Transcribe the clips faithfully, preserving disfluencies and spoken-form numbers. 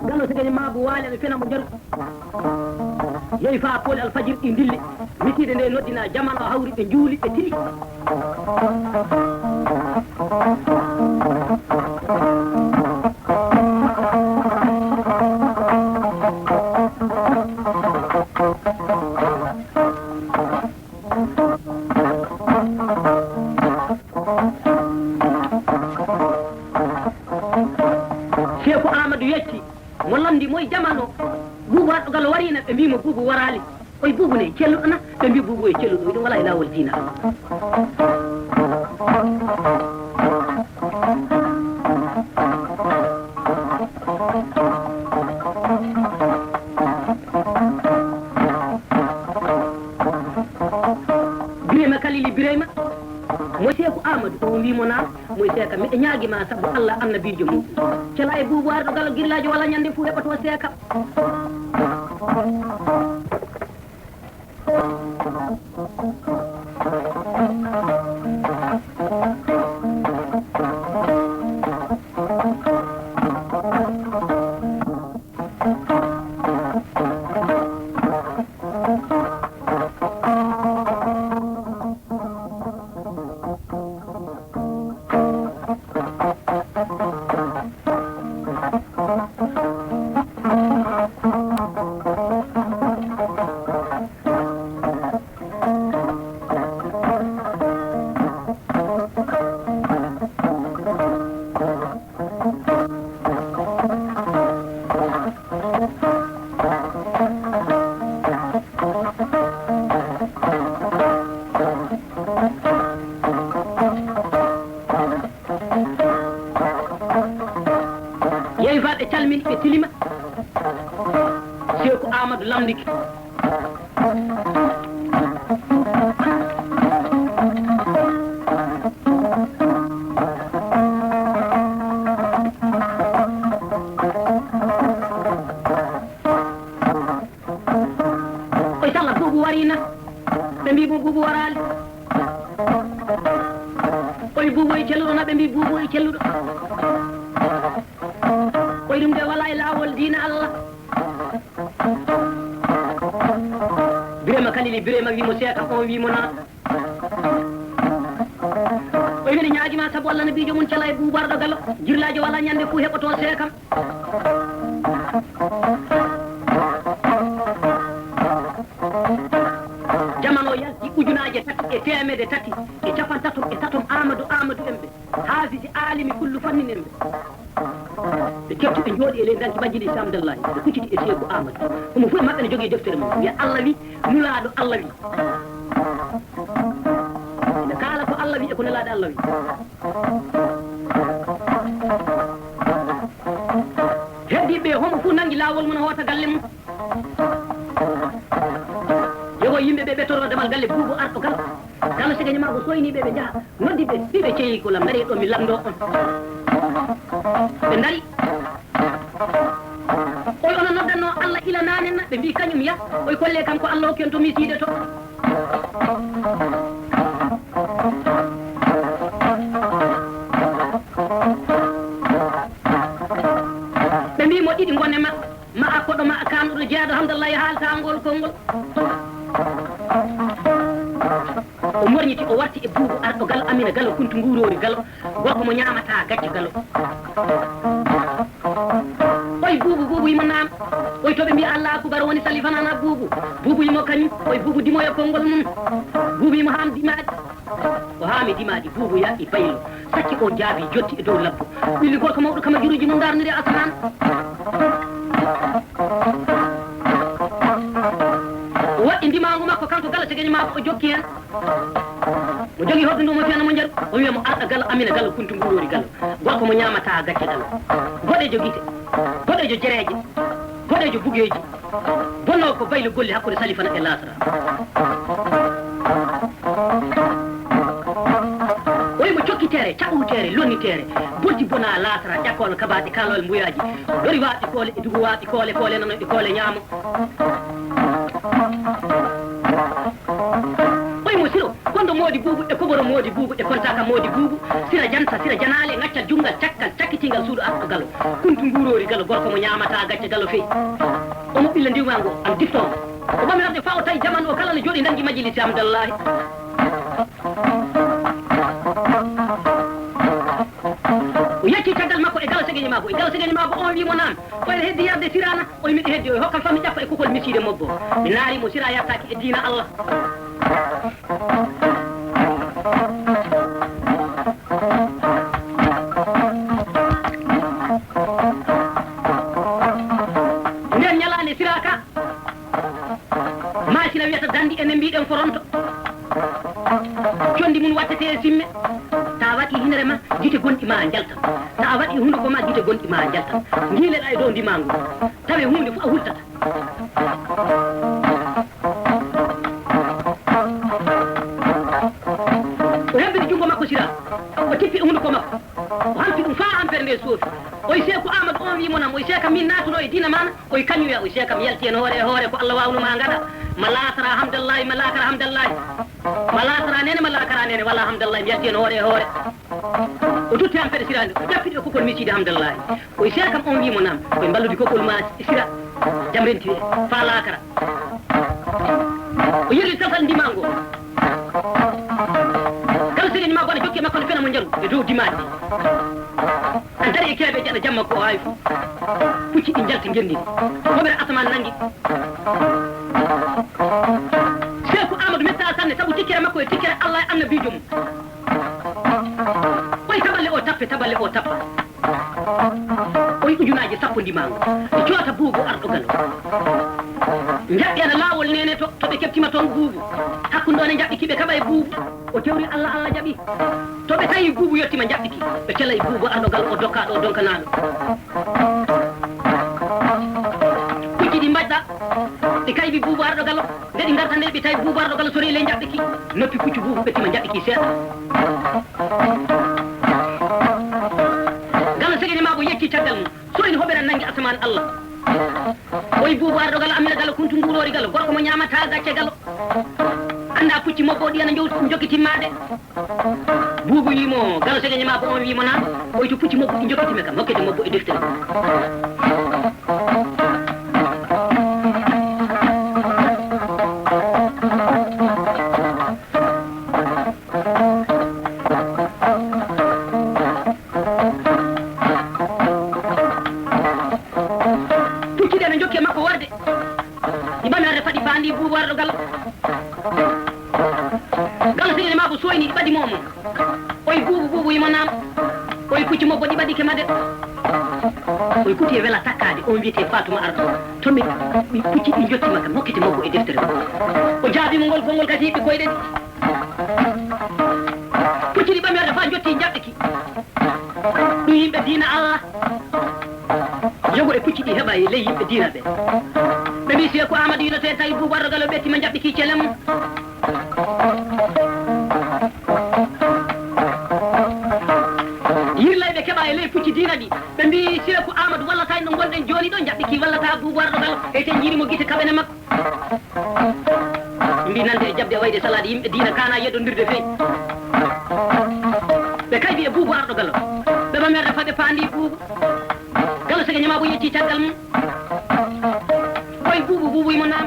Galo Segeni Maabu waali aɓe fena mo jaru. Yehi faa pooli alfajir ɗi ndilli. Misiide nde noddina jamano hawri ɓe njuuli ɓe tili. Seeku Aamadu yecci mo lamndi moy jamano Buubu Arɗo Galo wariina, ɓe mbii mo Buubu waraali. Oy Buubu ne celluɗo na? Ɓe mbii Buubu e celluɗo, ɗum walaa e laawol diina. Birayma Kalili Birayma, mo Seeku Aamadu, o wii mo naa, mo Seeka, miɗo ñaagi ma sabu Alla annabiijo mum. Cela e Buubu Arɗo Galo girlaajo wala ñande fuu heɓoto Seeka. Yehi faa ɓe calmini, ɓe tilima. Seeku Aamadu lamndike. Oy talla Buubu wariina. Ɓe mbii mo Buubu waraali. Oy Buubu e celluɗo na? Ɓe mbii Buubu e celluɗo. Oy ɗum de walaa e laawol diina Alla. Birema Kalili Birema wii mo Seeka, on wii mo naa. Oy mbiɗa ñaagi ma sabu Alla nabiijo mum cela e Buubu Arɗo Galo. Girlaajo walaa ñande fuu heɓoto Seekam. Jamano yalti ujunaaje tati e teemedde tati e capantato e tato Aamadu Aamadu en ɓe. Haafisi aalimi kullu fannin en ɓe. Ɓe keɓti ɓe njooɗi e ley danki majjilisi Amdallahi. Ɓe kucciti e Seeku Aamadu. Homo fof e maɓɓe ne jogii deftere mum. Wiya Alla wi, Nulaaɗo Alla wi. Ina kaala ko Alla wi e ko Nulaaɗo Alla wi. Heddiiɓe ɓe, homo fof nanngi laawol mum, hoota galle mum. Yogo yimɓe ɓe, ɓe toro damal galle Buubu Arɗo Galo. Galo Sega Ñamaago soyni ɓe, ɓe njaha. Noddi ɓe, ɓe ceyi ko lam, ngare ɗo mi lamndo on. Ɓe ndari. Oy, ono noddanno Alla ila naane na? Ɓe mbii kañum ya. Oy, kolle kam ko Alla hokki on to misiide to. Ɓe mbii mo ɗiɗi ngone ma, ma a koɗo ma a kaanɗo jeyaɗo Hamdallahi haalta ngol konngol. O morñiti, o warti e Buubu Arɗo Galo, Amina Galo, Kuntu Nguuroori Galo, gorko mo ñaamataa gacce Galo. Oy Buubu, Buubu yimo naam. Oy to ɓe mbii Alla akubar woni salifanana Buubu. Buubu yimo kañum. Oy Buubu dimoyo konngol mum. Buubu yimo haam dimaɗi. O haami dimaɗi, Buubu yaaɓi baylo. Sacci o jaabi, jotti e dow labbo. Ɓilli gorko mawɗo kama juruuji mum ndarniri asamaan. O waɗi ndimaangu makko, kanko Galo Sega Ñamaago, o jokki heen. Mo jogii hoɗdu ndu, mo fiyana mo njaru, o wiya mo Arɗo Galo, Amina Galo, Kuntu Nguuroori Galo. Gorko mo ñaamataa gacce Galo. Boɗeejo gite, boɗeejo jereeje, boɗeejo bugeeji. Bonnoowo ko baylo golli hakkunde Salifana e Laasara. O wiyi mo cokki tere, caɓu tere, lonni tere. Bolti bona Laasara, ƴakkoolo kabaaɗe, kaalol mbuyaaji. Lori waaɓi koole e dugu waaɓi koole, koole nano e koole ñaamo. Oy mo siro, kondo Moodi Buubu e Koboro Moodi Buubu e Kontaaka Moodi Buubu, Sira Janta, Sira Janaale, Ŋaccal Junngal, Cakkal, Cakkitingal Suudu Arɗo Galo, Kuntu Nguuroori Galo, gorko mo ñaamataa gacce Galo fey. Omo ɓilla ndiwmaango, am diftoongo. O ɓami rafde faa o tawi jamaanu o kala no jooɗi nanngi majjilisi Hamdallaahi. O yecci caggal makko e Galo Segeñe Maabo. E Galo Segeñe Maabo oon wii mo, "Naam, ko ene heddi yarde Siraana?" O wi, "Miɗo heddi." O wi, "Hokkam faa mi ƴakka e kukol misiide mobbo." Mi naari mo, Sira yartaaki e diina Allah. Ndeen ñalaande Sira ka, Maasina wiyata danndi, enen mbiɗen foronto. Conndi mum wattete e simme. Ta waɗi hinere ma, gite gonɗi ma njaltan. Ta waɗi hunduko ma, gite gonɗi ma njaltan. Ngiileɗa e dow ndimaangu. Tawe huunde fof a hultata. O hebbini junngo makko Sira. O tippi e hunduko makko. O hampi ɗum faa ampere nde soofi. Oy Seeku Aamadu on wii mo, "Naam." Oy Seeka, "Min naatuno e diina maa na?" Oy kañum wiya, oy Seeka, "Mi yalti heen hoore e hoore, ko Allah waawnu maa ngaɗa. Ma laakara Hamdallaahi, ma laakara Hamdallaahi. Ma laakara neene, ma laakara neene, walla Hamdallaahi, mi yalti heen hoore e hoore." O totti ampere Sira nde, o ƴappiɗo e kukol misiide Hamdallaahi. Oy Seeka on wii mo, "Naam." Oy mballude kukol maa Sira, jam renti e faa laakara. O yerli taltal ndimaango. Galo Segeñe Maabo ne jokki e makko ne fena mo njaru e dow dimaade. An dari e keebeeje ana jamma ko o aawi fof. Pucci ɗi njalti ngenndi. Hoɓere asamaan nanngi. Seeku Aamadu mettaa sanne sabu tikkere makko e tikkere Allah e annabiijo mum. Oy taballe o tappe, taballe o tappa. Oy ujunaaji sappo ndimaango. Ɗi coota Buubu Arɗo Galo. Njaɓɓi ana laawol neene to, to ɓe keɓtima toon Buubu. Hakkunde o ne njaɓɓi ki ɓe kaɓa e Buubu. O tewri Allah, Allah jaɓi. To ɓe tawi Buubu yettima njaɓɓi ki, ɓe cela e Buubu Arɗo Galo o dokka ɗo donkanaaɗo. Pucci ɗi mbaɗɗa, ɗi kaybi Buubu Arɗo Galo. Nde ɗi ngarta nde, ɓe tawi Buubu Arɗo Galo sori ley njaɓɓi ki. Noppi puccu Buubu ɓettima njaɓɓi ki seeɗa. Galo Segeñe Maabo yecci caggal mum. Soyni hoɓere nanngi asamaan Allah. Oy Buubu Arɗo Galo, Amira Galo, Kuntu Nguuroori Galo, gorko mo ñaamataa gacce Galo. Anndaa pucci mobbo ɗi ana njow-, njokki timmaade. Buubu wii mo, Galo Segeñe Maabo on wii mo, "Naam." Oy to pucci mobbo ɗi njokkitimi kam, hokkete mobbo e deftere. Pucci ɗe no njokki e makko warde. Ɗi ɓami arde faɗi faandi Buubu Arɗo Galo. Galo Segeñe Maabo sooyni ɗi ɓadi moomo. Oy Buubu, Buubu wii mo, "Naam." Oy pucci mobbo ɗi ɓadike ma de. Oy kuti e wela takkaade, on wiyetee Faatuma Arɗo. To mi, mi pucci ɗi njottima kam, hokkete mobbo e deftere. O jaabi mo ngol konngol kadi ɓikkoy ɗen. Pucci ɗi ɓami arde faa njotti njaɓɓiki. Ɗum yimɓe diina Allah. Yogo e pucci ɗi heɓa e ley yimɓe diina ɓe. Ɓe mbii Seeku Aamadu yinotee tawi Buubu Arɗo Galo ɓetti ma njaɓɓiki celem. Yirlayɓe keɓa e ley pucci diina ɗi. Ɓe mbii Seeku Aamadu wallata en ɗo ngonɗen jooni ɗo, njaɓɓiki wallata Buubu Arɗo Galo. Ete njiiri mo gite kaɓene makko. Mbi nande e jaɓde wayde salaade yimɓe diina kana yeddondirde feeñ. Ɓe kaydi e Buubu Arɗo Galo. Ɓe ɓamerde faɓe paandi Buubu. Galo Segeñe Maabo yecci caggal mum. Oy Buubu, Buubu wii mo naam.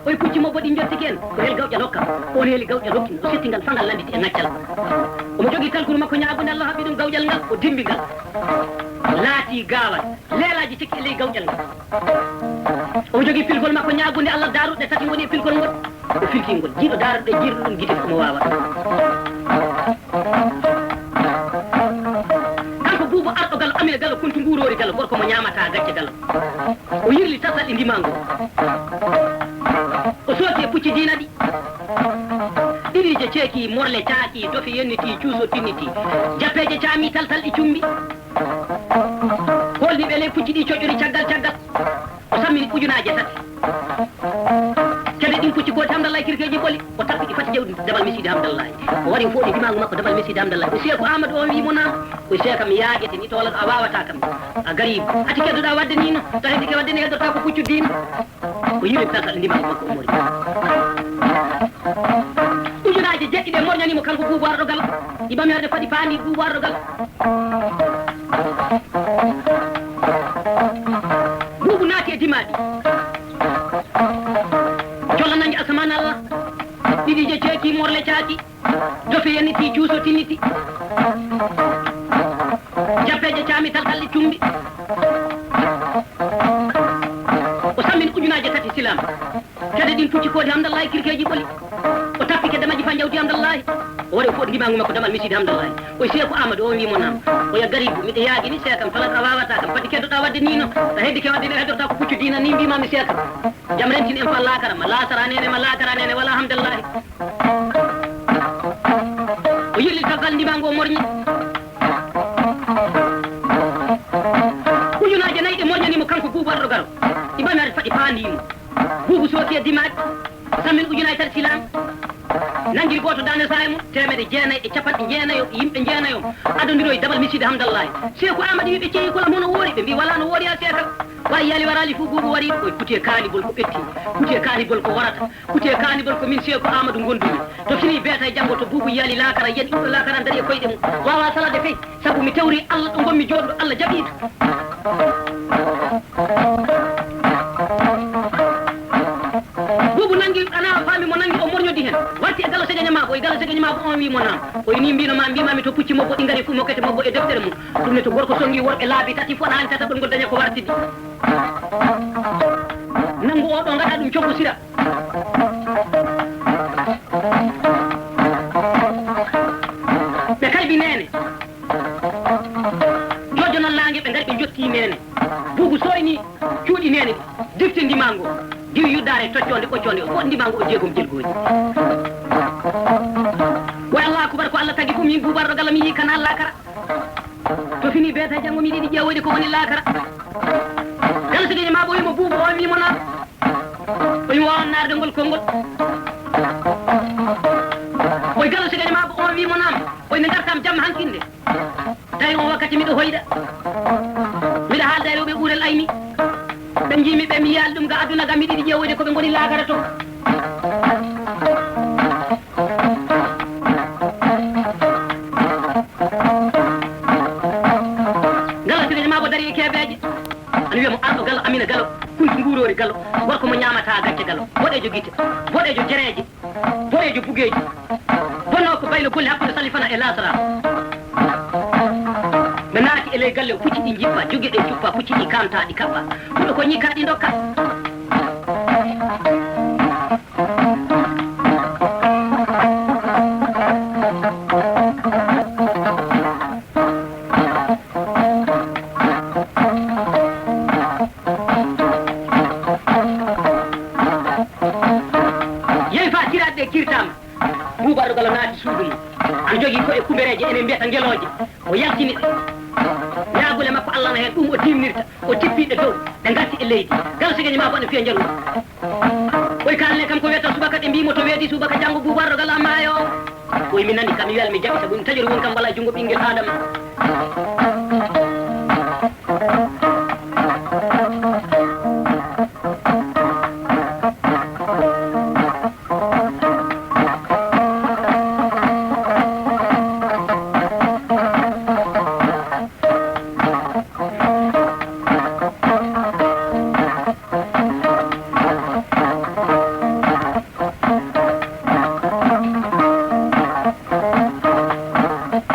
Oy pucci mobbo ɗi njottiki en. Ko hel gawƴal hokkam. On heli gawƴal hokki mo. O setti ngal faa ngal landiti e ŋaccal. Omo jogii talkuru makko ñaagunde Allah haɓɓi ɗum gawƴal ngal. O dimbi ngal. Laati gaawal. Leelaaji cekki e ley gawƴal ngal. Omo jogii pilgol makko ñaagunde Allah, daaruɗe tati ngoni e pilgol ngol. O filti ngol. Jiiɗo daaruɗe, jiiɗo ɗum gite fof omo waawa. Kanko Buubu Arɗo Galo, Amina Galo, Kuntu Nguuroori Galo, gorko mo ñaamataa gacce Galo. O yirli tasal e ndimaa ngol. O sooti e pucci diina ɗi. Ɗiɗiije ceeki, morle caaki, dofe yennitii, cuuso tinnitii. Jappeeje caami, taltal e cumbi. Holni ɓe ley pucci ɗi coƴƴori caggal caggal. O sammini ujunaaje tati. Kadi ɗin pucci kooti Hamdallahi kirkeeji ɓoli. O tappi ɗi fati jawdi Dabal Misiidi Hamdallahi. O wari o fooɗi dimaagu makko Dabal Misiidi Hamdallahi. O Seeku Aamadu on wii mo naam. O Seeka mi yaajete ni towla ɗo a waawataa kam. A gariibu. Ati keddoɗaa waɗde ni no. To heddike waɗde ni heddotaa ko puccu diina. O yiri taltal ndimaagu makko o mori. Ujunaaje Aje jeɗɗi ɗe morñani mo kanko Buubu Arɗo Galo. Ɗi ɓami arde faɗi paandi Buubu Arɗo Galo. Buubu naati e dimaaɗi. Jolla nangi asamaan Allah. Ɗiɗi je ceeki morle caaki. Dofe yenniti juuso tinniti. Jappeeje caami talkalɗe cumbi. O sammin ujunaaje tati silaam. Kede ɗin pucci koodi Hamdallahi kirkeeji ɓoli. O tappi kedde majji faa njawdi Hamdallahi. O wari o footi ndimaangu makko damal misiide Hamdallahi. O yi Seeku Aamadu, o wi'i mo naam. O ya Gariibu, miɗo yaagini seekam, talat a waawataa kam. Pati keddoɗaa waɗde nii no. A heddi ke waɗde nii, a heddortaa ko puccu diina nii mbiimaa mi seekam. Jam rentin en faa laakara ma, laasara neene ma, laakara neene walaa Hamdallahi. O yirli tafgal ndimaangu o morñi. Ujunaaje nayi ɗe morñani mo kanko Buubu Arɗo Galo. Ɗi ɓami arde faɗi paandi mo. Buubu sooki e dimaaɗi. Sammin ujunaaje tati silaam. Nanngiri gooto daande saaya mum, teemedde jeenayi e capanɗe jeenayo, yimɓe jeenayo. Adondiro e damal misiide Hamdallahi. Seeku Aamadu wi'i ɓe ceyi kolam hono woori, ɓe mbi'i walaa no woori haa seekal. Wa yali waraali fuu Buubu wari, o kuti e kaanibol ko ɓetti, kuti e kaanibol ko warata. Kuti e kaanibol ko min Seeku Aamadu ngondumi. To fini beeta e janngo to Buubu yaali laakara, yani ɗum ɗo laakara dari e koyɗe mum. Waawaa salaade fey, sabu mi tewri Allah ɗo ngonmi jooɗuɗo, Allah jaɓiiɗo. Buubu nangi, ana faami mo nangi, o morñodi hen. Warti e Galo Segeño Maabo, e Galo Segeño Maabo on wii mo naam. O yi ni mbiino ma, mbiima mi to pucci mobbo ɗi ngari fuu mokkete mobbo e deftere mum. Ɗum ne to gorko songi worɓe laabi tati fo na han tata ɓe ngol daña ko wartidi. Nangu o ɗo ngaɗa ɗum coggu sira. Ɓe kaybi neene. Jojo noon naange ɓe ngari ɓe njottii neene. Buubu sooyni cuuɗi neene ɗi. Difti ndimaango. Diwi yuddaare toccoonde ɓoccoonde o fof ndimaango o jeegom jelgooji. Wo Allahu akbar ko Allah tagi fof min Buubu Arɗo Galo mi yii kana laakara. To fini beeta janngo miɗo yiɗi ƴeewoyde ko woni laakara. Galo Segeño Maabo wi'i mo Buubu o wi'i mo naam. O wi'i wawan naarde ngol konngol. O wi'i Galo Segeño Maabo o wi'i mo naam. O wi'i mi ngartam jamma hankinde. Tawi on wakkati miɗo hoyɗa. Miɗo haalda e rewɓe ɓuurel ayni. Ɓe njiimi ɓe mi yiyaali ɗum ga aduna ga miɗo yiɗi ƴeewoyde ko ɓe ngoni laakara to. Galo Segeño Maabo dari e keebeeje. Ana wiya mo Arɗo Galo, Amina Galo, Kuntu Nguuroori Galo, gorko mo ñaamataa gacce Galo, boɗeejo gite, boɗeejo jereeje, boɗeejo bugeeji, bono ko baylo golli hakkunde Salifana e Laasara. Ɓe naati e ley galle o, pucci ɗi njippa, jogi ɗe cuppa, pucci ɗi kamta, ɗi kaɓɓa. Huɗo ko ñikka ɗi ndokka. Yehi faa kiraaɗe ɗe kirtaama. Buubu Arɗo Galo naati suudu mum. Ana jogii ko'e kumbereeje, enen mbiyata ngelooje. O yaltini ɗe. Ñaagule makko Allah na heen, ɗum o tiimnirta. O tippi ɗe dow, ɗe ngarti e leydi. Galo Segeño Maabo ana fiya njaru. Oy kaalne kam ko wiyata subaka, ɓe mbii mo to weeti subaka janngo Buubu Arɗo Galo a maayo. Oy mi nani kam mi wiyal mi jaɓi sabu mi taƴori won kam walaa junngo ɓinngel Aadama.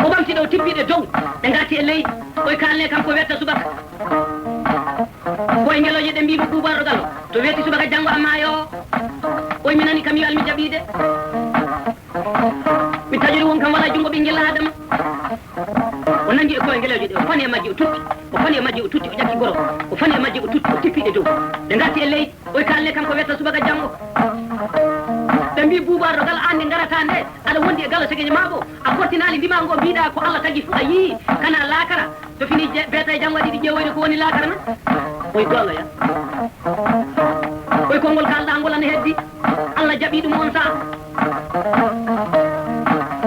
O ɓamti ɗe, o tippi ɗe dow, ɗe ngarti e leydi. Oy kaalne kam ko wetta subaka. Ko e ngelooje ɗe mbii mo Buubu Arɗo Galo. To weeti subaka janngo a maayo. Oy mi nani kam yo almi jaɓiide. Mi taƴori won kam walaa junngo ɓinngel Aadama. O nanngi e koye ngelooje ɗe, o fani e majje, o tutti. O fani e majje, o tutti, o ƴakki goro. O fani e majje, o tutti, o tippi ɗe dow. Ɗe ngarti e leydi. Oy kaalne kam ko wetta subaka janngo. Ɓe mbii Buubu Arɗo Galo aan nde ngarataa nde, aɗa wondi e Galo Segeño Maabo. A fortinaali ndimaango mbiiɗaa ko Allah tagi fof a yii, kana laakara. So fini je-, beeta e janngo aɗa yiɗi ƴeewoyde ko woni laakara na? Oy goonga ya. Oy konngol kaalɗaa ngol ana heddi. Allah jaɓii ɗum on saha.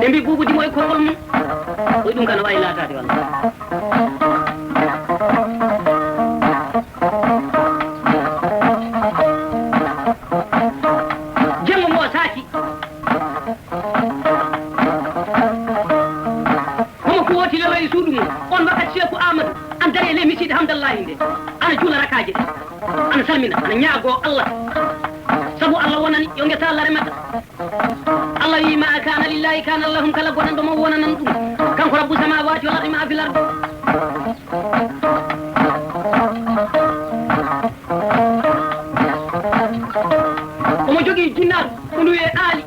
Ɓe mbii Buubu dimo e konngol mum. Oy ɗum kana waawi laataade walla. Jemma mo saaki. e suudu mum. On wakkati Seeku Aamadu ana dari e ley misiide Hamdallaahi nde, ana juula rakaaje ɗiɗi, ana salmina, ana ñaagoo Allah. Sabu Allah wonani yo ngesa Allah remata. Allah wi'i, "Ma kana lillahi kana lahum," kala gonanɗo mo wonanan ɗum. Kanko Rabbu samawati wal ardi ma fil ardi. Omo jogii jinnaaru, o nuwee Aali.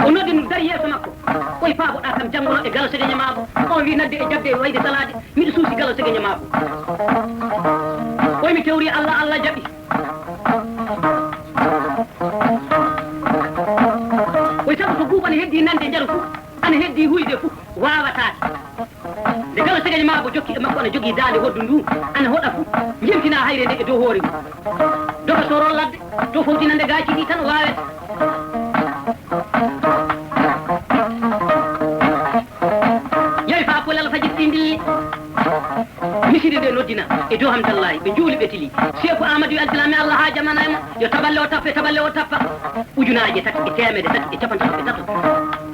O noddi ɗum dari yeeso makko. Oy paaboɗaa kam janngo no e galo sege ñamaako. On wi nadde e jaɓde e wayde salaade. Miɗo suusi galo sege ñamaako. Oy mi tewri Allah, Allah jaɓi. Oy sabu ko buubu ana heddi nande njaru fu, ana heddi huyde fu, waawataake. Nde galo sege ñamaako jokki e makko ana jogii daande hoddu ndu, ana hoɗa fu, jemtina hayre nde e dow hoore mum. Doga soro ladde, to fowtina nde gaaci ɗi tan waawete. Yawi faa kulal fajiri ɗin ɗi. Misiri nde noddina e dow Hamdallahi, ɓe njuuli ɓe tili. Seeku Aamadu yo alsilaame Allah haa jamana e mo, yo taballe o tappa, taballe o tappa. Ujunaaje tati e teemedde tati e capanɗe tati e tato.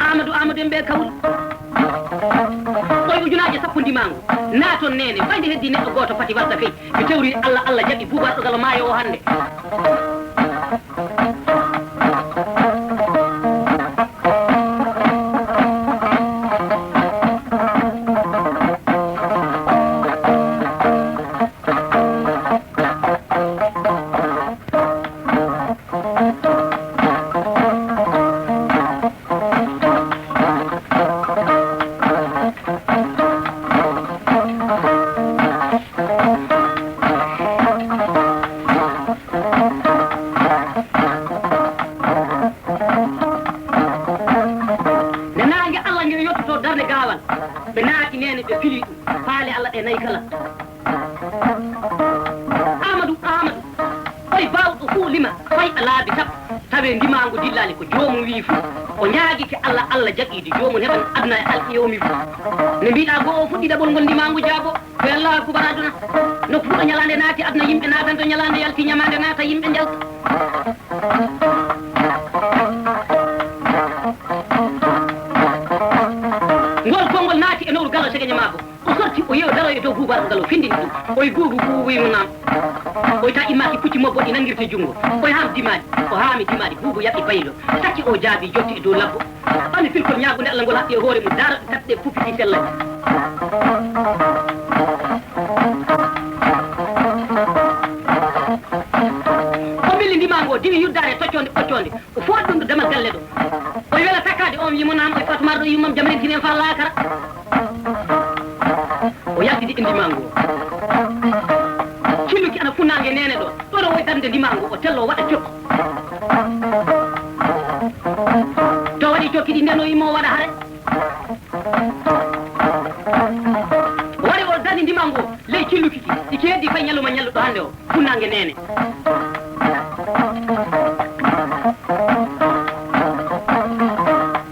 Aamadu, Aamadu en ɓe kawri. Ɓoy ujunaaje sappo ndimaango. Naaton neene, fayde heddi neɗɗo gooto fati warta fey. Mi tewri Allah, Allah jaɓi buubu arɗo galo maayo o hannde. Nde naange Allah nge yottoto darnde gaawal, ɓe naati neene, ɓe pili ɗum. Faale Allah ɗe nayi kala. Aamadu, Aamadu, ɓay baawɗo fof lima, fay a laabi sappo, tawi ndimaangu dillaali ko joomum wiyi fof. O ñaagike Allah, Allah jaɓiiɗi joomum heɓan aduna e alqiyoomi fof. Nde mbiɗa goo o fuɗɗi ɗaɓol ngol ndimaangu jaabo, ko Allahu akbar aduna. Nokku fuɗɗo ñalaande naati aduna, yimɓe naatanto ñalaande yalti, ñamaande naata, yimɓe njalta. Ngol konngol naati e nowru galo segeño maako. O sorti, o yewi daroy e dow buubu arɗo galo, findini ɗum. Oy buubu, buubu wi'i mo naam. Oy ta immaaki pucci mobbo ɗi nangirte junngo. Oy haam dimaali. O haami dimaali, buubu yaɓɓi baylo. Sacci o jaabi, jotti e dow labbo. Ɓami filkol ñaagunde Allah ngol haɓɓi e hoore mum, daara ɗi tati ɗe puufi ɗi sellani. O milli ndimaango, diwi yuddaare toccoonde ɓoccoonde. O fooɗi ɗum ɗo damal galle ɗo. O wela takkaade on, wi'i mo naam, o fatumaaro ɗo yummam jam rentinen faa laakara. O yaltidi e ndimaango. Cilluki ana funnaange neene ɗo. Ɗo ɗo woy darnde ndimaango, o tello waɗa cokki. To waɗi cokki ɗi ndeno yimmo waɗa hare. Waɗi o darni ndimaango ley cilluki ki. Iki heddi fay ñaluma ñalluɗo hannde o. Funnaange neene.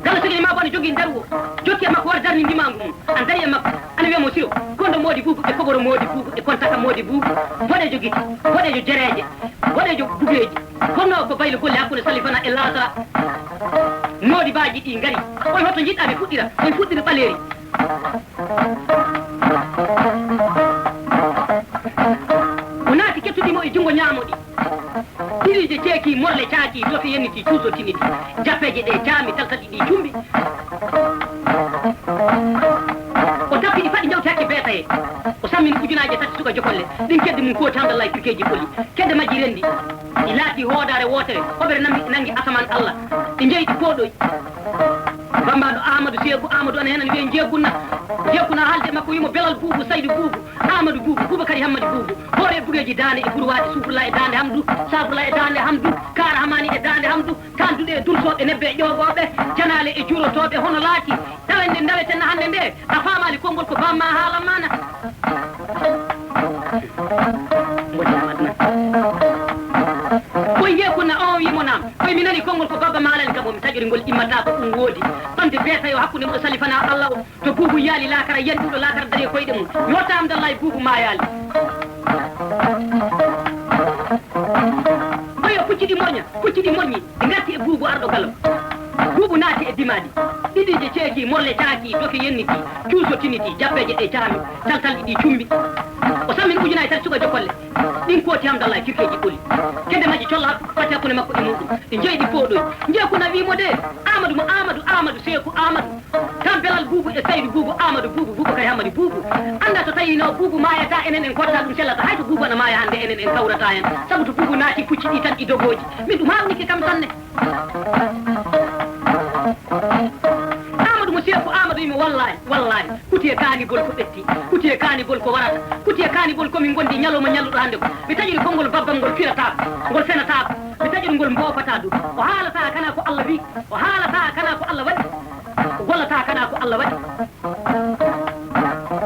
Galo sogini ma bone jogi ndarwo. Jokki e makko war darni ndimaangu mum. An dari e makko. Ana wiya mo Siro. Kondo moodi buubu e koboro moodi buubu e kontaka moodi buubu. Boɗeejo giti. Boɗeejo jereeje. Boɗeejo bugeeji. Kono ko baylo golle hakkunde Salifana e Laasara. Moodi baaji ɗi ngari. Oy hoto njiɗɗa ɓe fuɗɗira. Oy fuɗɗira ɓaleeri. O naati kettuɗi mo e junngo ñaamo ɗi. Ɗiriije ceeki, morle caaki, dofe yenniti, cuuso tiniti. Jappeeje ɗe caami, taltati ɗi cumbi. O tappi ɗi, faɗi njawti hakke beetaye. O sammini ujunaaje tati suka jokolle. Ɗin kedde mum kooti, hamdallahi, pirkeeji poli. Kedde majji rendi. Ɗi laati hoodaare wootere. Hoɓere nangi, nangi asamaan Allah. Ɗi njeyi, ɗi pooɗoyi. Bambaɗo Amadou Seeku Amadou ana heen ana wiyee Njeegunna. Njeegunna haalde makko wiimo Belal Buubu, Saydu Buubu, Amadou Buubu, Buubakari Hammadi Buubu. Hoore bugeeji daande e burwaaɗi, Sufurla e daande Hamdu, Safurla e daande Hamdu, Kaara Hamani e daande Hamdu, tanduɗe e dursooɓe, nebbe e ƴoogooɓe, janaale e juurotooɓe, hono laati. Tawen nde ndaweten hannde nde, a faamaali konngol ko bamma haalan maana. Mboɗi Amadou Nat. Koy Njeekunna on wi'i mo naam. Koy mi nani konngol ko babba maalani kam o, mi taƴori ngol immata ko ɗum woodi. Ɓamde beetayo hakkunde mo Salifana Allah o, to buubu yaali laakara, yanɗuɗo laakara dari e koyɗe mum. Yotta Hamdallahi buubu maayaali. Koy o pucci ɗi moña, pucci ɗi moñi, ɗi ngarti e buubu arɗo galo. Buubu naati e dimaali. Ɗiɗiije ceeki, morle caaki, doke yenniti, cuuso tiniti, jappeeje ɗe caami, taltalɗi ɗi cumbi. O sammini ujunaaji tati suka jokolle. Ɗin kooti Hamdallahi kirkeeji ɓoli. Kedde majji colla fati hakkunde makko e muuɗum. Ɗi njeyi ɗi pooɗoyi. Njeeku na wi'i mo de, Aamadu mo Aamadu, Aamadu Seeku Aamadu. Kan belal Buubu e Saydu Buubu, Aamadu Buubu, Buubakari Hammadi Buubu. Annda so tawii no Buubu maayata, enen en kotta ɗum sellata. Hay to Buubu ana maaya hannde, enen en kawrata hen. Sabu to Buubu naati pucci ɗi tan e dogooji. Min ɗum haawnike kam tan ne. Aamadu mo Seeku Aamadu wi'i mo, wallaahi, wallaahi, kuti e kaanibol ko ɓetti, kuti e kaanibol ko warata, kuti e kaanibol ko min ngondi ñalawma ñalluɗo hannde ko. Mi taƴiri konngol babbam ngol firataako, ngol fenataako. Mi taƴiri ngol mboofataa du. O haalataa kana ko Allah wi'i, o haalataa kana ko Allah waɗi, o gollataa kana ko Allah waɗi.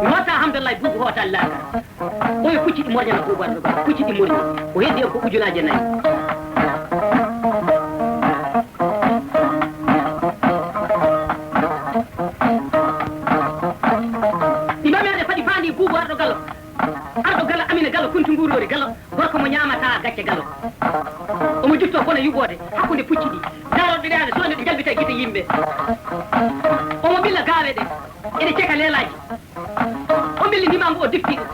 Mi hoota Hamdallahi Buubu hootaali laakara. Oyo pucci ɗi morñana Buubu Arɗo Galo. Pucci ɗi morñi. O heddi en ko ujunaaje nayi. Ɗi mami ade faɗi faandi Buubu Arɗo Galo. Arɗo Galo Amina Galo Kuntu Nguuroori Galo. Gorko mo ñaamataa gacce Galo. Omo juttoo kono yuɓoode hakkunde pucci ɗi. Daarorɗe ɗe ade so ɗe jalbita gite yimɓe. Omo ɓilla gaawe ɗe. Eɗe ceka leelaaji. O ɓilli ndimaangu, o defti ɗum.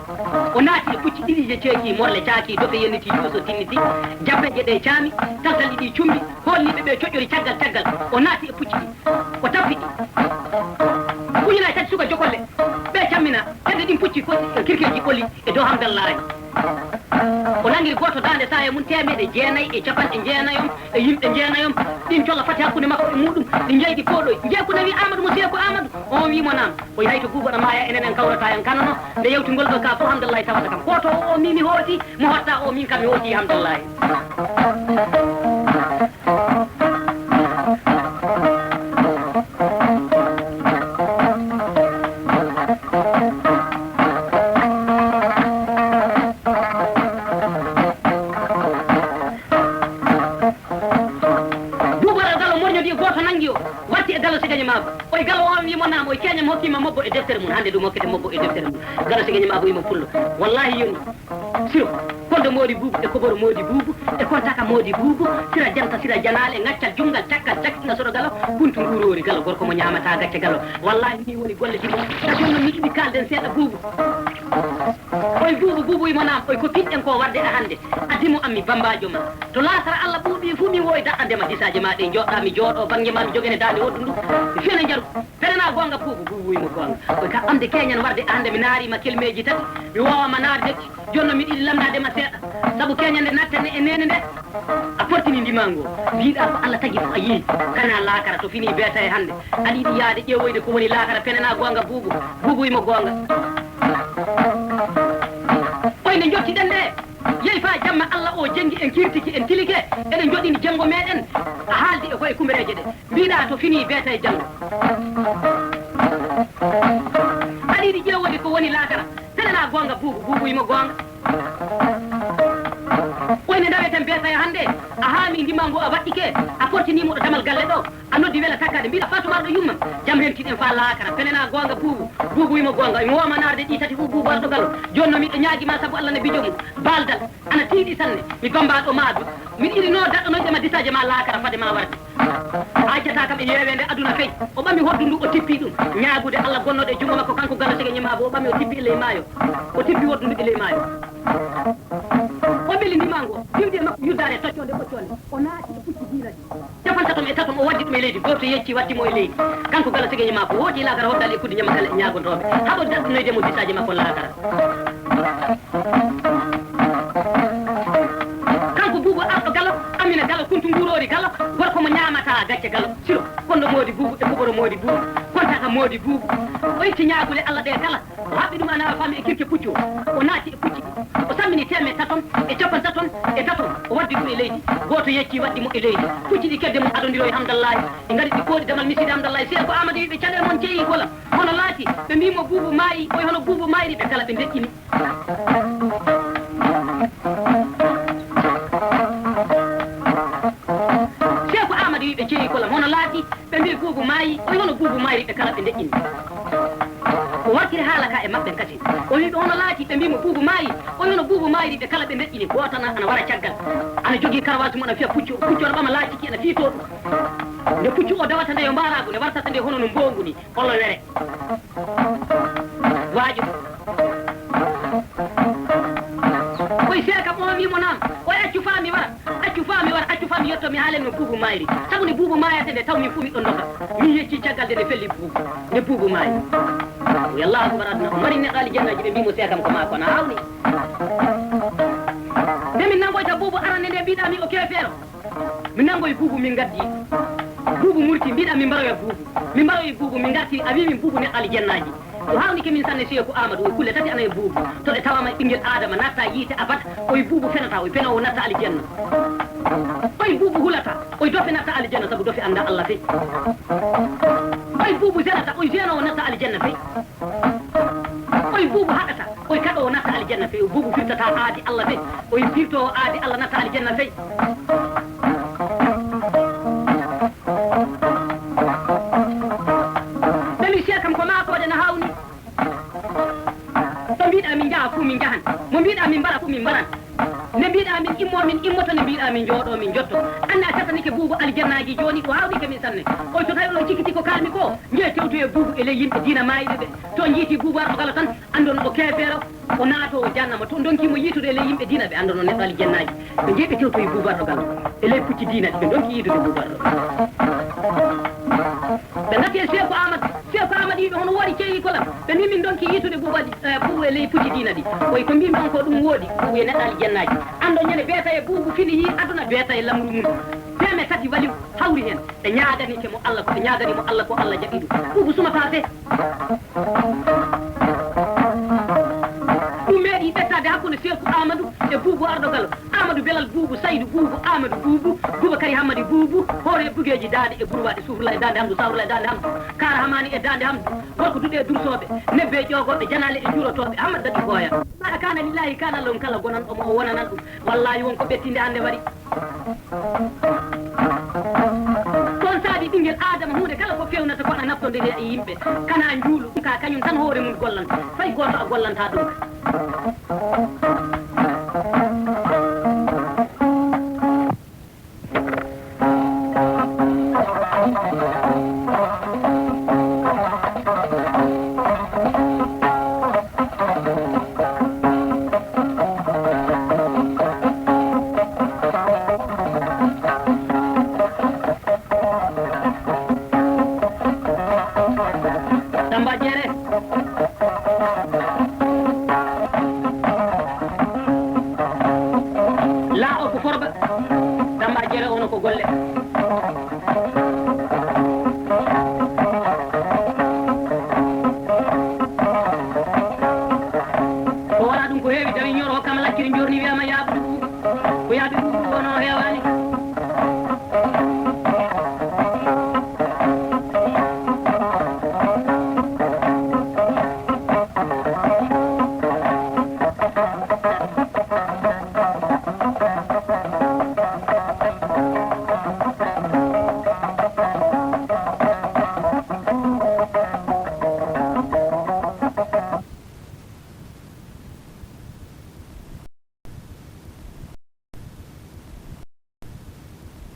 O naati e pucci ɗiɗi je ceeki, morle caaki, dofe yenniti, yuuso tinniti, jappeeje ɗe caami, taltalɗi ɗi cumbi, hoolniiɓe ɓe coƴƴori caggal caggal. O naati e pucci ɗi. O tappi ɗi. Ujunaaji tati suka jokolle. Ɓe cammina, hedde ɗin pucci ko kirkeeji ɓoli e dow Hamdallahi. O nangiri gooto daande saaya mum teemeɗe jeenayi e capanɗe jeenayi on e yimɓe jeenayi on. Ɗin colla fati hakkunde makko e muuɗum, ɗi njeyi ɗi pooɗoyi. Njeeku na wi'i Aamadu mo Seeku Aamadu. On wi'i mo naam. O yahi to Buubu na maaya, enen en kawrata en kanano. Nde yewti ngol ɗo ka fof Hamdallahi tawata kam. Gooto o, o mi, mi hooti, mo hotta o, min kam mi hooti Hamdallahi. Buubu Arɗo Galo morñodi, gooto nangi o, warti e Galo Sigaño Maabu. Oye Galo on wi'i mo naam, oye keeñam hokkii ma mobbo e deftere mum. Hannde ɗum hokkete mobbo e deftere mum. Galo Sigaño Maabu wi'i mo pullo. Wallaahi yoni. Siro, kondo moodi Buubu, e koboro moodi Buubu, e kontaka moodi Buubu, sira janta, sira janaale, ngaccal junngal, cakkal, cakkinga soɗo Galo, buntu nguuroori Galo, gorko mo ñaamataa gacce Galo. Wallaahi ni woni golle Siro. Ka jonno mi yiɗi kaalden seeɗa Buubu. Oye Buubu, Buubu wi'i mo naam, oye ko piɗɗen ko warde a hannde. Addi mo an mi bambaajo ma. To laakara Alla ɓuuɓi fuu min wowi daɗɗande ma disaaje ma ɗe, jooɗɗa mi jooɗo bannge ma, mi jogene daande woɗɗundu. Mi fena njaru. Penanaa goonga Buubu? Buubu wi'i mo goonga. Oye ka ɓamde keeñan warde a hannde mi naari ma kelmeeji tati. Mi woowa ma naarde. Jonno miɗo yiɗi lamndaade ma seeɗa. Sabu keeñande nattane e neene nde. A fortini ndimaangu o. Mbiɗa ko Alla tagi fof a yii. Kana laakara to fini beeta e hannde. Aɗa yiɗi yaade ƴeewoyde ko woni laakara, penanaa goonga Buubu? Buubu wi'i mo goonga. Oye nde njottiɗen nde. Yehi faa jamma Alla o jenngi en kirtiki en tilike. Eɗen njoɗɗini jenngo meeɗen. A haaldi e koye kumbereeje ɗe. Mbiɗa to fini beeta e janngo. Aɗa yiɗi ƴeewoyde ko woni laakara. Penanaa goonga Buubu? Buubu wi'i mo goonga. Oye nde ndaweten beeta e hannde, a haami ndimaangu a waɗɗike, a fortini mo ɗo damal galle ɗo, a noddi wela takkaade, mbiɗa Faatumaar ɗo yummam, jam rentiɗen faa laakara, penanaa goonga Buubu? Buubu wi'i mo goonga, mi woowa ma naarde ɗi tati fof Buubu Arɗo Galo, jooni noon miɗo ñaagi ma sabu Alla ne bijo mum, baaldal, ana tiiɗi sanne, mi bambaaɗo maado, miɗo yiɗi no daɗɗanoyde ma disaaje ma laakara fade ma warde. A accata kam e yeeweende aduna kay. O ɓami hoddu ndu, o tippi ɗum. Ñaagude Alla gonnooɗo e junngo makko, kanko Galo Sigaño Maabu, o ɓami, o tippi e ley maayo. O tippi hoddu ndu e ley maayo. O ɓili ndimaangu o, diwdi e makko yuddaare toccoonde ɓoccoonde. O naati e pucci diina ɗi. Capantato e tato, o waddi ɗum e leydi. Gooto yecci, waddi mo e leydi. Kanko Galo Sigaño Maabu, hooti laakara, hoddaali e kuddi ñamakala e ñaagontooɓe. Haɓo daɗɗanoyde mo disaaje makko laakara. Kanko Buubu Arɗo Galo, Amina Galo, Kuntu Nguuroori Galo, gorko mo ñaamataa gacce Galo, Siro, kondo moodi Buubu e koboro moodi Buubu, kontaka moodi Buubu. O itti ñaagule Alla ɗe kala, o haɓɓi ɗum ana faami e kirke puccu o. O naati e pucci ɗi. O sammini teemeɗɗe taton e capantaton e taton, o waddi ɗum e leydi. Gooto yecci, waddi mo e leydi. Pucci ɗi kedde mum adondiro e Hamdallahi. Ɓe ngari ɓe kooɗi damal miside Hamdallahi. Seeku Aamadu wi'i ɓe, caɗee mon ceyi gola. Hono laati? Ɓe mbii mo Buubu maayi. Oye hono Buubu maayri? Ɓe kala ɓe ndeƴƴini. Seeku Aamadu wi'i ɓe, ceyi kolam, hono laati? Ɓe mbii Buubu maayi. Oye hono Buubu maayri? Ɓe kala ɓe ndeƴƴini. O warti Haala ka e maɓɓe kasi. O wi ɓe hono laaci, ɓe mbi mo buubu maayi. O wi hono buubu maayri, ɓe kala ɓe ndeƴƴini. Gooto ana, ana wara caggal. Ana jogii karwaasi mum, ana fiya puccu. Puccu ana ɓama laaci ki, ana fiitoo ɗum. Nde puccu o dawata nde yo mbaaraagu, nde wartata nde hono no mboongu ni. Olo were. Waaƴo. Koy seeka mo wi mo naam. Oy accu faa mi wara. Accu faa mi wara, accu faa mi yetto mi haalen no buubu maayri. Sabu nde buubu maayata nde taw min fuu miɗo ndoga. Min yecci caggal nde nde felli buubu. Nde buubu maayi. Yallahu akbar aduna. O mari neɗɗo aljannaaji ɓe mbi mo seekam ko maa kono hawni. Nde min nangoyta buubu arande nde mbiɗa mi o keefeero. Min nangoy buubu min ngaddi. Buubu murti mbiɗa min mbaroya buubu. Min mbaroyi buubu min ngarti a wi min buubu neɗɗo aljannaaji. O haawnike min sanne Seeku Aamadu, o kulle tati ana e buubu. To ɗe tawama e ɓinngel Aadama natta yiite abada, o e buubu fenata, o e penoowo natta aljanna. O e buubu hulata, o e dofe natta aljanna, sabu dofe annda Allah fey. O e buubu zenata, o e zeenoowo natta aljanna fey. O e buubu haɗata, o e kaɗoowo natta aljanna fey. O buubu firtata aadi Allah fey, o e firtoowo aadi Allah natta aljanna fey. Ɓe mi siya kam ko maakoode no hawni. Ɗo mbiɗa min njaha fuu min njahan. Mo mbiɗa min mbara fuu min mbaran. Nde mbiɗa min immo min immoto, nde mbiɗa min njooɗo min njotto. Anna a tatanike buubu aljannaaji jooni ɗo hawni ke min sanne. Oy to tawi oɗon cikkiti ko kalmi ko, njee tewtoye buubu e ley yimɓe diina maayɓe ɓe. To njiiti buubu arɗo galo tan, anndon o keefeero, o naato o jannama. To ndonki mo yiitude e ley yimɓe diina ɓe, anndon o neɗɗo aljannaaji. Ɓe njeeɓe tewtoye buubu arɗo galo. E ley pucci diina ɗi ɓe ndonki yiitude buubu arɗo. Ɓe ngati e Seeku Aamadu. Seeku Aamadu yiɓe hono woori ceeyi kolam. Ɓe mbi min ndonki yiitude buubu ali, eh, buubu e ley pucci diina ɗi. Koy ko mbimi on ko ɗum woodi, buubu e neɗɗo aljannaaji. Anndo ñande beeta e buubu fini yi aduna beeta e lamru mum. Teme tati wali hawri heen. Ɓe ñaaganike mo Allah, ko ɓe ñaagani mo Allah ko Allah jaɓi ɗum. Buubu suma paase. Ɗum meeɗi ɓettaade hakkunde Seeku Aamadu e buubu arɗo galo. Aamadu Belal buubu, Saydu buubu, Aamadu buubu, Bubakari Hammadi buubu, hoore bugeeji daande e burwaaɗe, Suufrula e daande Hamdu, Sawrula e daande Hamdu, Kaara Hamaani e daande Hamdu, gorko duɗe e dursooɓe, nebbe e ƴoogooɓe, janaale e juurotooɓe, Hammadi Dati Gooya. Maɗa kaana lillaahi kaana law kala gonan omo o wonanan ɗum. Wallaahi won ko ɓettinde hannde wari. Ɗon saabi ɓinngel Aadama huunde kala ko fewnata ko ana naftondiri e yimɓe. Kana njuulu, ka kañum tan hoore mum gollanta. Fay gooto a gollanta ɗum.